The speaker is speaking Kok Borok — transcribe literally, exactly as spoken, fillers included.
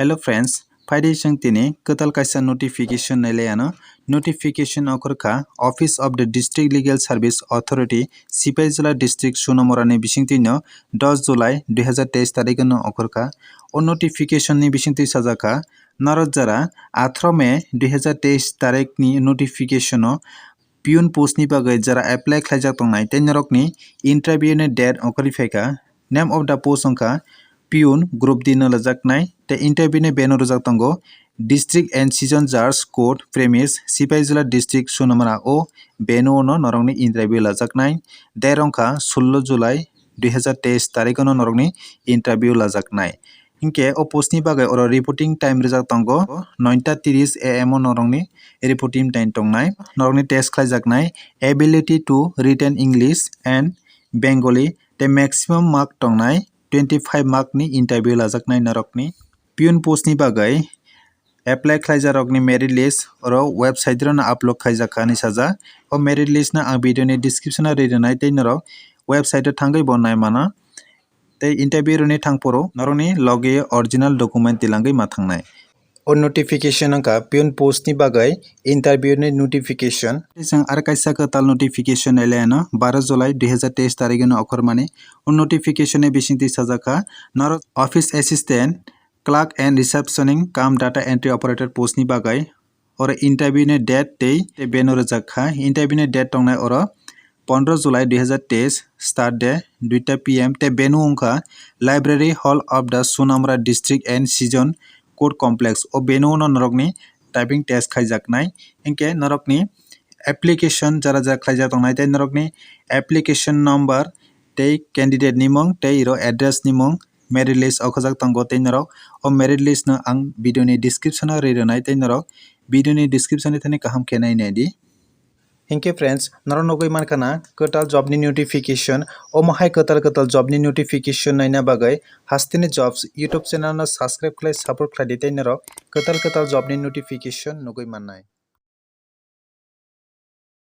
Hello friends, phaidi chwng tini kwtal kaisa notification nailai ano. Notification okhorkha Office of the District Legal Service Authority, Sipaijala District, Sonamara ni bisingtwi no dos July dui hazar teis tarikh no okhorkha. O notification ni bisingtwi sajakha, norok jara atharo May dui hazar teis tarikh ni notification o peon post ni bagwi jara apply khlaijak tongnai tei norokni interview ni date okhorwi phaikha. Name of the post wngkha peon, group D no lajaknai tei interview ni venue rwjak tongo District and Session Judge Court premise, Sipaijala District, Sonamara. O venue no norokni interview lajaknai. Date wngkha sullo July dui hazar teis tarikh no norokni interview lajaknai. Hinkhe o post ni bagwi oro reporting time rijak tongo, noita tris A M o norokni reporting time tongnai. Norokni test khlaijaknai ability to written English and Bengali tei maximum mark tongnai twenty five mark ni interview lajaknai norokni. Peon post ni bagwi apply khlaijarokni merit list oro website rok no upload khaijakha hinwi sajak. O merit list no ang video ni description o ri rwnai tei norok website o thangwi bo nai mano. Tei interview rwni thangphuru norokni logi original document tilangwi ma thangnai. O notification wngkha peon post ni bagwi interview ni notification. Tei chwng ar kaisa kwtal notification nailai ano, baro July dui hazar teis tarikh no okhormani. O notification ni bisingtwi sajakha, norok office assistant, clerk and receptionist cum data entry operator post ni bagwi oro interview ni date tei, tei venue rwjak kha. Interview ni date tongnai oro pondro July dui hazar teis, start day duita P M tei venue wngkha Library Hall of the Sonamara District and Session Court Complex. O venue no norokni typing test khaijaknai. Hinkhe norokni application jara jara khlaijak tongnai tei norokni application number tei candidate ni mung tei iro address ni mung merit list okhojak tongo tei norok o merit list no ang video ni description o ri rwnai tei norok video ni description ni thani kaham khe nai nai di. Hinkhe friends, norok nugwi mankha na kwtal job ni notification, omo hai kwtal kwtal job ni notification naina bagwi Hasteni Jobs YouTube channel no subscribe khlai support khlai di tei norok kwtal kwtal job ni notification nugwi mannai.